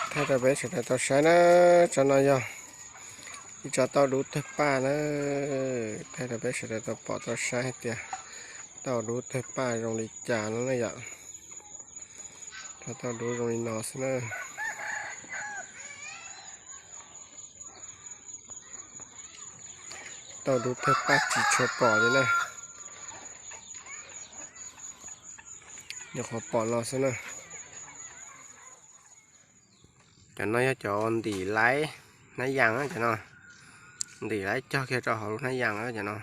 Thaij rau peb sawv daws tau saib na, tsob no yog ib tsob tauj dub tawg paj na. Thaij rau peb sawv daws tau pom tau saib hais tias tauj dub tawg paj zoo li cas no na yom. Tsob tauj dub zoo li no xwb na. Tauj dub tawg paj tsis tshua pom li na. Nyuam qhuav pom no xwb na. Cov no yog cov ntim laib hnab yas cov no. Ntim laib cog kiag rau hauv lub hnab yas cov no.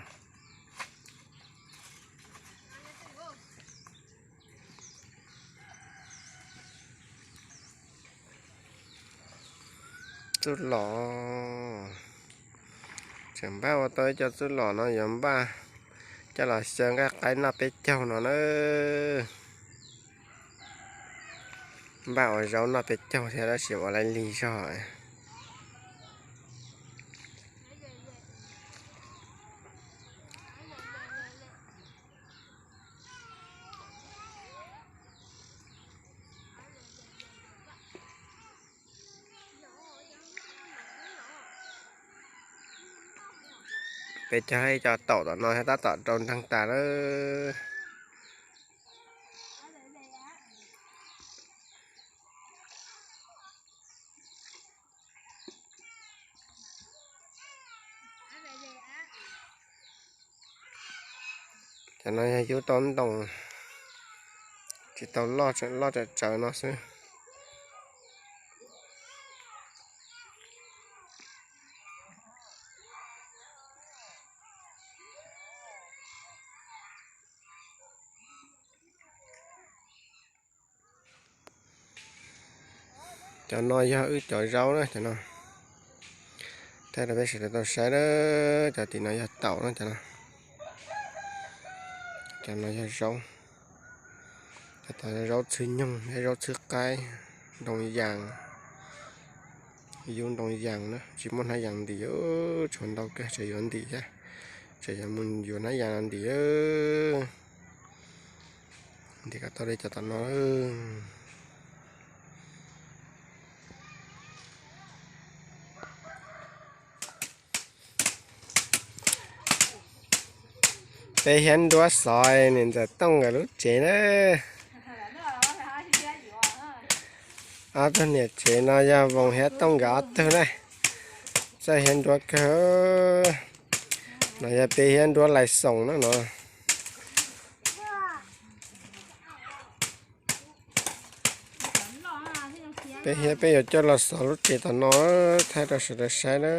Txuj lom. Tseem npaj ua tau ib co txuj lom no yuav npaj coj los xyaw nqaij qaib noj peb caug no na. Npaj ua zaub noj peb caug thiab tab sis ua laib lig zog. Peb cog ib co taum tom no thiab tab tom rau nreeg tas lawm. Cov no yog yub tau ntoo tsis tau loj, loj tsawv tsawv no xwb. Cov no yog wb cov zaub na, cov no thaij rau peb sawv daws tau saib na. Cov tim no yog taum na, cov no, cov no yog zaub. Cov zaub txhwb nyoog thiab zaub txhwb qaib, ntoo yas, yub ntoo yas na, tsis muaj hnab yas ntim, tshuav ntau kawg tseem yuav ntim thiab, tseem yuav mus yuav hnab yas ntim. Ntim kom tau li cov tom no. Peb hiab nruab xov niam ntxawm Tooj nkawd lub tsev na. Ob tug niam tsev no yog Voos thiab Tooj nkawd ob tug na. Txawj hiab nruab kawg. No yog peb hiab nruab lais xoom na no. Peb hiab peb yuav coj los xov lub tsev tom no, thaij rau sawv daws saib na.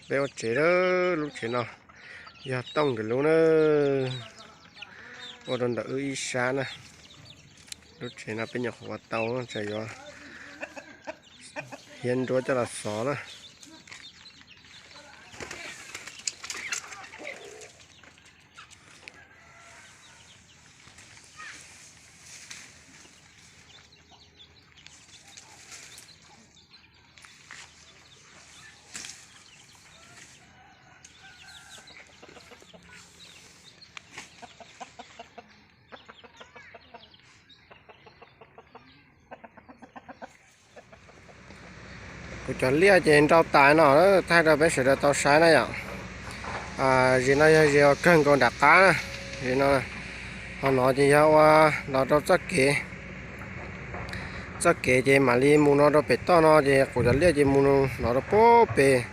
Peb ua tsev, lub tsev no yog Tooj nkawd lub na, ua rau ntawm wb ib sab na. Lub tsev no peb nyuam qhuav ua tau, tseem yuav hiab nruab coj los xov na. Kuv cov liaj ces nrau tas no, thaij rau peb sawv daws tau saib na yom. Zis no yog zis uas kawg nkaus nram qab na, zis no. Ho no ces yog ua los rau txoj kev, txoj kev ces mam li mus no rau pem toj no ces kuv cov liaj ces mus no rau puag pem,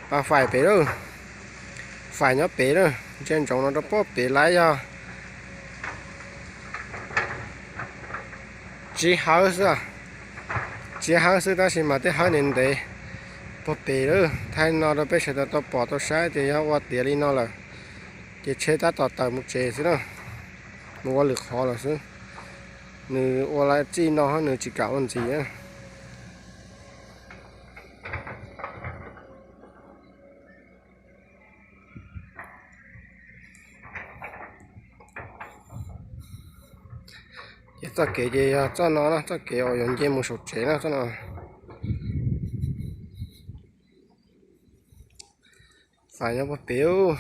pas fais pem lawm, fais nyob pem lawm, ntsia ntsoov no rau puag pem lawm yog tsib hawb xwb, tsib hawb xwb tab sis mas tej hawb ntev ntev puag pem lawm. Thaij no rau peb sawv daws tau pom tau saib tias yog ua tiav li no lawm ces tsheb tab tom tawm mus tsev xwb na, mus ua lwm qhov lawm xwb. Nws ua txij no nws tsis kam ua ntxiv na. Ces txoj kev ces yog txoj no na, txoj kev uas yuav nce mus saum tsev na, txoj no. Tas nyob puag pem ub.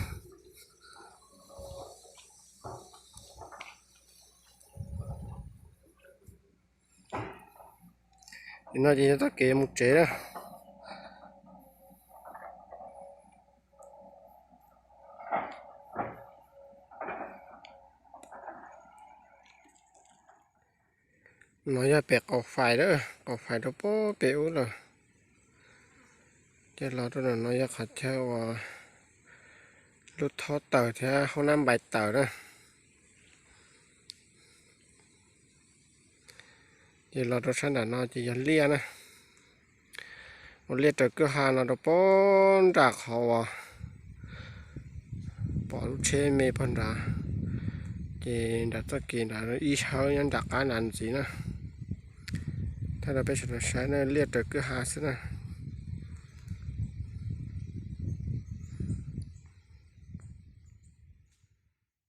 Ces no ces yog txoj kev mus tsev na. No yog pem qaum fais lawm, qaum fais rau puag pem ub lawm. Ces los rau no yog qhov chaw uas lub thob taws thiab hoob nab npais taws na. Ces los rau sab nram no ces yog liaj na. Ua liaj raws kwj ha no rau puag nram qhov uas pom lub tsheb me puag nrad. Ces nram txoj kev nrad ib hawb nyob nram qab nrad ntxiv na. Thov rau peb sawv daws saib na, liaj raws kwj ha xwb na.